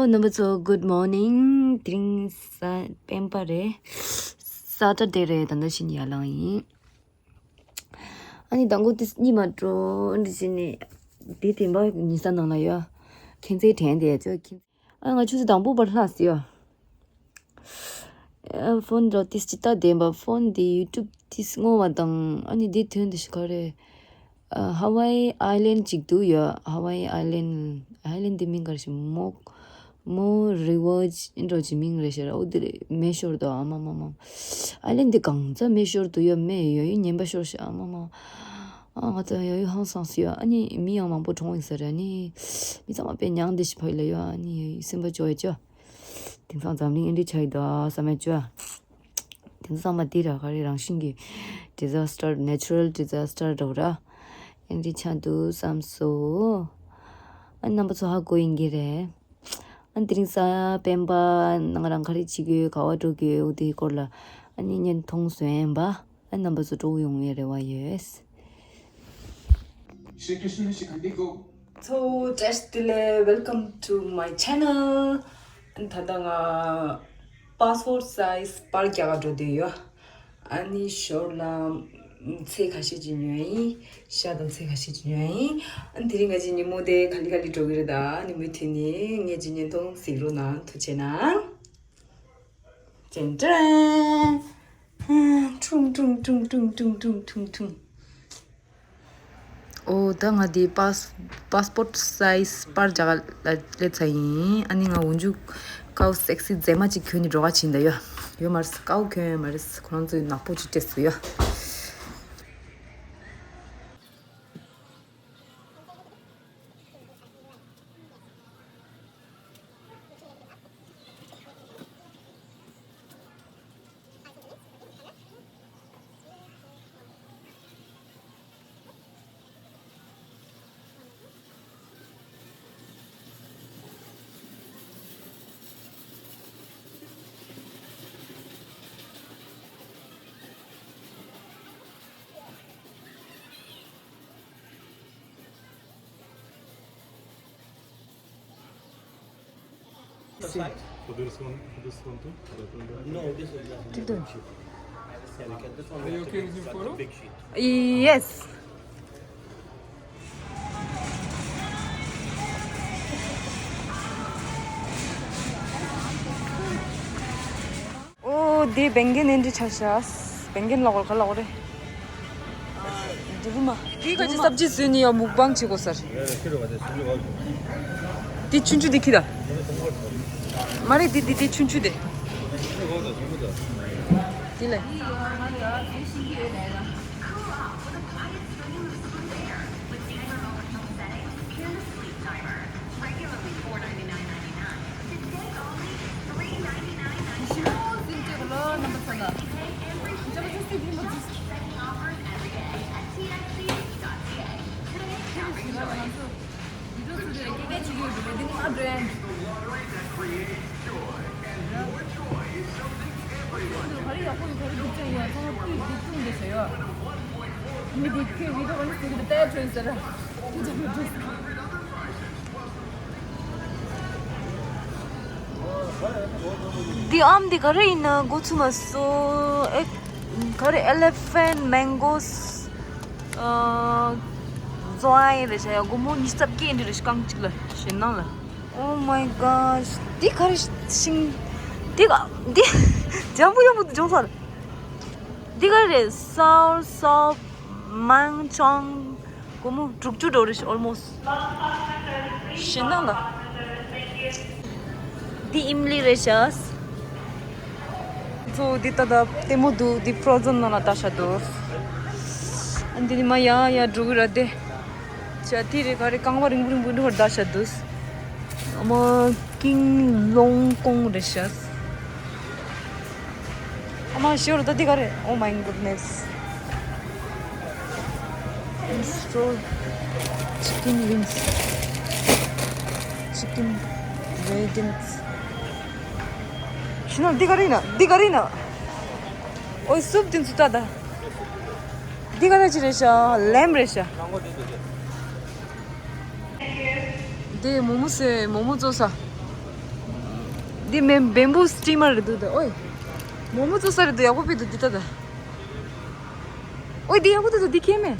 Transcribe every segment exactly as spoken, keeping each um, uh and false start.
རྣམ་པ་ཚོ་good morning. དེ་རིང་ས་སྤེན་པ་རེད། Saturday རེད། ད་ལྟ་བཞིན་ཡར་ལངས་ཡིན། ཨ་ནི་དང་པོ་དེ་གཉིད་མ་འགྲོ་འདི་བྱས་ནས་དེ་དེ་འབའ་ཉི་ས་ནང་ལ་ཡོད། ཁྱེད་ཚོའི་དྲན་དེ་ཚོ་ཁྱེད། ཨ་ང་ཆུ་ཚོད་དང་པོ་པར་ལྷག་སི་ཡོད། ཨ་ཕོན་འགྲོ་ཏིས་ཅི་ལྟ་བདེན་པ་ཕོན་དེ་YouTube ཏིས་སྔོ་བ་དང་ཨ་ནི་དེ་ཐོན་དེ་ཤི་ག་རེ། ཨ་Hawaii Island ཅིག་འདུག་ཡོད། Hawaii Island Island དེ་མིང་ག་རེ་ཞིག་མོ། མོ་རི་ཝར་ཨིན་འགྲོ་ཅི་མིང་རེ་ཤར་འོ་དེ་རེ་མེ་ཤོར་དུ་ཨ་མ་མ་མ། Island དེ་གང་ཚ་མེ་ཤོར་དུ་ཡོད་མེ་ཡོད་ཡོད་ཉན་པ་ཤོར་ཤ་ཨ་མ་མ། ཨ་ང་ཚ་ཡོད་ཡོད་ཧང་སངས་སི་ཡོད། ཨ་ནི་མི་ཡང་མང་པོ་གྲོངས་ཡིན་ས་རེད། ཨ་ནི་མི་ཚང་མ་དཔེ་མྱངས་དེ་ཤི་ཕ་ཡི་ལ་ཡོད། ཨ་ནི་སེམས་པ་ཅོ་ཡོད་ཅོ། དེང་སང་འཛམ་གླིང་ཨེ་འདྲི་ཆ་ཡི་དོ་ཨ་བསམ་ཡོད་ཅོ། དེང་སང་མ་དེ་ར་ག་རེ་རང་བཞིན་གྱི་disaster natural disaster འགྲོ་ར་ཨེ་འདྲི་ཆ་འདུག་བསམ་སོ། ཨ་རྣམ་པ་ཚོ་ཧ་གོ་ཡིན་གྱི་རེད། ཨ་དེ་རིང་ས་སྤེན་པ་ནང་རང་ག་རེ་བྱེད་ཀྱི་ཡོད་ག་བ་འགྲོ་གི་ཡོད་འོ་དེའི་སྐོར་ལ་ཨ་ནི་བརྙན་ཐུང་བཟོས་ཡིན་པ། ཨ་རྣམ་པ་ཚོ་སྤྲོ་བོ་ཡོང་བའི་རེ་བ་ཡོད། ཚོ་བཀྲ་ཤིས་བདེ་ལེགས། Welcome to my channel. ད་ལྟ་ང་passport size པར་རྒྱག་ག་འགྲོ་བསྡད་ཡོད། ཨ་ནི་ཞོར་ལ་ཚལ་ཁ་ཤས་ཅིག་ཉོས་ཡིན། ཤ་དང་ཚལ་ཁ་ཤས་ཅིག་ཉོས་ཡིན། ཨ་ནི་དེ་རིང་ང་ཅིག་ཉིན་མོ་དེ་ག་ལི་ག་ལི་འགྲོ་གི་རེད། ད་ཉིན་མོའི་དུས་ནི་ངས་ཅིག་བརྙན་ཐུང་གཟིགས་རོགས་གནང་། ཐུགས་རྗེ་གནང་། ཅན་ཀྲན། ཁྲུང་ཁྲུང་ཁྲུང་ཁྲུང་ཁྲུང་ཁྲུང་ཁྲུང་ཁྲུང་། ཨོ་ད་ང་དེ་པཱས་པཱས་པོར་སའིས་པར་རྒྱག་ལ་སླེབས་ཚར་ཡིན། ཨ་ནི་ང་འོན་ཇུ་ཀའོ་སེག་སི་མཛེས་མ་ཅིག་གྱོན་ནས་འགྲོ་ག་ཕྱིན་ད་ཡོད། ཡོད་མ་རེད། ཀའོ་གྱོན་ཡོད་མ་རེད། ཁོ་རང་ཚོས་ནག་པོ་ཅིག་སྤྲས་སོ་ཡོད། For this one, for this one too? No, this is not. Are you okay with your photo? Yes. ཨོ་དེ་བན་གན་ཨེ་འདྲི་ཆ་ཤ། བན་གན་ལོག་ག་ལོག་རེད། འདི་རུ་མ། དེ་ག་ཅི་སབ་ཇི་བཟོས་ནི་ཡ་མུག་བང་བྱེད་དགོས་སར། དེ་ཆུན་ཆུ་དེ་ཁྱི་ད། མ་རེད་དེ་དེ་དེ་ཆུན་ཆུ་དེ། དེ་ལ། འདི་ཨམ་འདི་ག་རེ་ཡིན་ན་འགོ་ཚུགས་མ་སོང་། ཨེ་ག་རེ་elephant mangoes ཨ་ཛོའི་རེད་ཤག་ཡ། སྒོར་མོ་ཉི་ཤུ་རྩ་བརྒྱད་འདི་རེད་ཤག་རྐང་གཅིག་ལ་ཞེད་སྣང་ལ། Oh my gosh འདི་ག་རེ་ཤིང་། འདི་ག་འདི་ཇམ་པོ་ཡོང་པོ་འདི་ཇོང་ས་རེད། འདི་ག་རེ་རེད། Soursop མང་ཆང་སྒོར་མོ་དྲུག་ཅུ་འགྲོ་རེད་ཤག་almost། ཞེད་སྣང་ལ། འདི་ཨིམ་ལི་རེད་ཤག་ཚོ་འདི་ལྟ་ད་ལྟད་མོ་འདུག་འདི་frozen ནང་ལ་ལྟ་ཤ་འདུག་ཨ་འདི་ནི་མ་ཡ་ཡ་འགྲོ་གི་ར་དེ། ཆ་དེ་རེད་ག་རེ་རྐང་པ་རིང་པོ་རིང་པོ་འདི་ཧོར་ལྟ་ཤ་འདུག་ཨ་མ་ཀིང་ལོང་ཀོང་རེད་ཤག་ཨ་མ་ཞོར་ད་འདི་ག་རེ། Oh my goodness. Store chicken wings. Chicken wagons. ཤི་ན་འདི་ག་རེ་ཡིན་ན། འདི་ག་རེ་ཡིན་ན། ཨོའི་སུབ་འདི་ཚོ་ལྟ་ད། འདི་ག་རེ་ཅི་རེད་ཤག་ལེམ་རེད་ཤག་འདི་མོ་མོ་སེ་མོ་མོ་བཙོ་ས། འདི་མེ་བེམ་བུ་སི་ཊི་མར་རེད་འདུག་ད། ཨོའི། མོག་མོག་བཙོ་ས་རེད་འདུག། ཡག་པོ་ཕེབས་འདུག་འདི་ལྟ་ད། ཨོའི་འདི་ཡག་པོ་འདུག་ད། འདི་ཁྱད་མེད།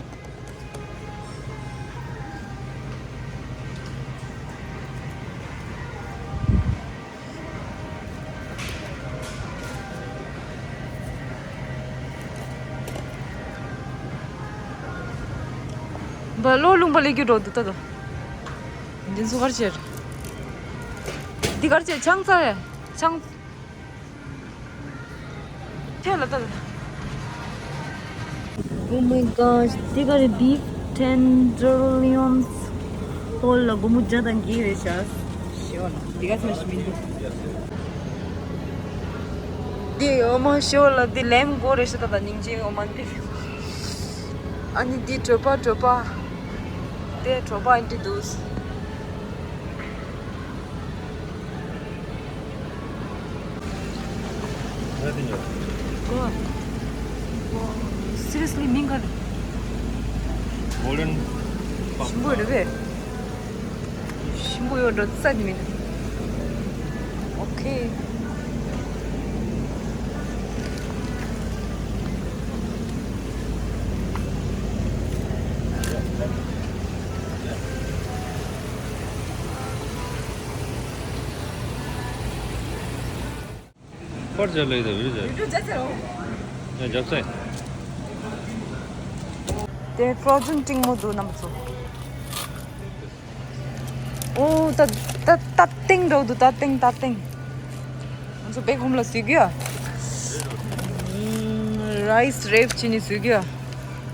བ་ལོ་ལུང་པ་ལས་རྒྱུ་འགྲོ་འདུག་ད་ད། འདི་ཚོ་གར་ཆེར། འདི་གར་ཆེར་ཆང་ཚ་རེད། ཆང་། ཁྱེད་ལ་ལྟ་ལ། Oh my gosh, they got a beef tenderloins. ཧོལ་ལ་སྒོར་མོ་བརྒྱ་དང་བརྒྱད་རེད་ཤག་ཤི་བ་ལ་འདི་ག་ཚོད་ཞིག་མི་འདུག། འདི་འོ་མ་ཤི་བ་ལ་འདི་ལེམ་མགོ་རེད་ཤག་ད་ད་སྙིང་རྗེ་འོ་མ་འདི། ཨ་ནི་འདི་གྲོད་པ་གྲོད་པ། དེ་གྲོད་པ་འདི་འདུག། གོ། Seriously མིང་ག་རེ། Golden Puff། ཞིམ་པོ་རེད་པས། ཞིམ་པོ་ཡོད་འགྲོ་རྩ་ནས་མི་འདུག། Okay། པར་ཇ་ལེ་དེ་བི་ཇ། ཡུ་ཊུབ་ཇ་ཟེར་རོ། ཡ་ཇ་ཚེ། དེ་ཕྲོ་ཛན་ཏིང་མོ་འདུག་རྣམ་པ་ཚོ། ཨོ་ད་ད་ད་ཏིང་འགྲོ་འདུག། ད་ཏིང་ད་ཏིང་། ང་ཚོ་བེག་ཧོམ་ལ་བཟོས་རྒྱུ་ཡ། རའི་སི་རེབ་བྱས་ནས་བཟོས་རྒྱུ་ཡ།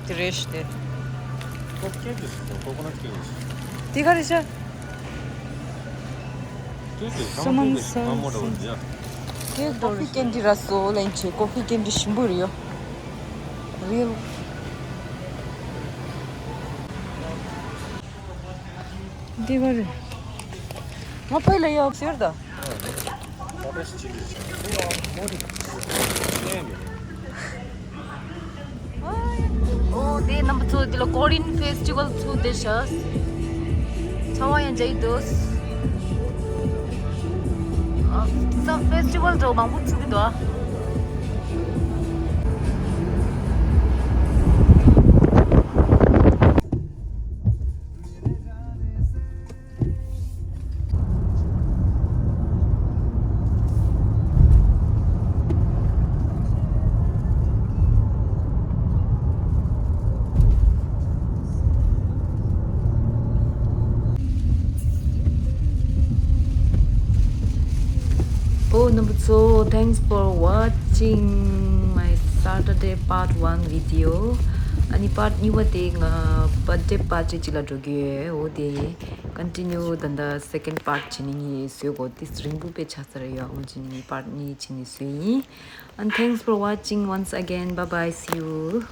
དེ་རེད་ཤི་དེ། ཁོ་ཁེག་དེ་ཤི་སོང་། ཁོ་ཁོ་ནཊ་ཁེག་དེ་ཤི། དེ་ག་རེ་ཤ། ཁེག་དེ་ཤ་མོ་ཁེག་དེ་ཤི། མ་མོ་འདྲ་བོ་ཡ། དེ་ཀོ་ཕི་ཀེན་ཌི་ར་སོ་ལེན་ཆེ། ཀོ་ཕི་ཀེན་ཌི་ཞིམ་པོ་རེད་ཡོ། རེད། འདི་བར། ང་ཕ་ལ་ཡོག་ཟེར་ད། ཨོ་དེ་རྣམ་པ་ཚོ་འདི་ལ་ཀོ་རི་ཡན་ཕེ་སི་ཊི་བལ་ཚུགས་བསྡད་ཤག། ཚ་བ་ཡང་འཇའ་ཡི་འདུག། ཨ་ས་ཕེ་སི་ཊི་བལ་འགྲོ་མང་པོ་ཚུགས་ཀྱི་འདུག་ཨ། ཨོ་རྣམ་པ་ཚོ། Thanks for watching my Saturday part one video. ཨ་ནི་པར་ཊི་གཉིས་པ་དེ་ང་བར་ཐི་ཌེ་པར་ཊི་གཅིག་ལ་འགྲོ་གི་ཡོད། འོ་དེ་ཀོན་ཊི་ནིའུ་ད་ལྟ་སེ་ཀེན་ཌི་པར་ཊི་བྱེད་ནི་ངས་བཟོས་གོ། དེ་རིང་པོ་དཔེ་ཆགས་ཚར་ཡོད། འོ་བྱེད་ནི་ངས་པར་ཊི་གཉིས་བྱེད་ནི་བཟོས་ཡིན། And thanks for watching once again. Bye bye. See you.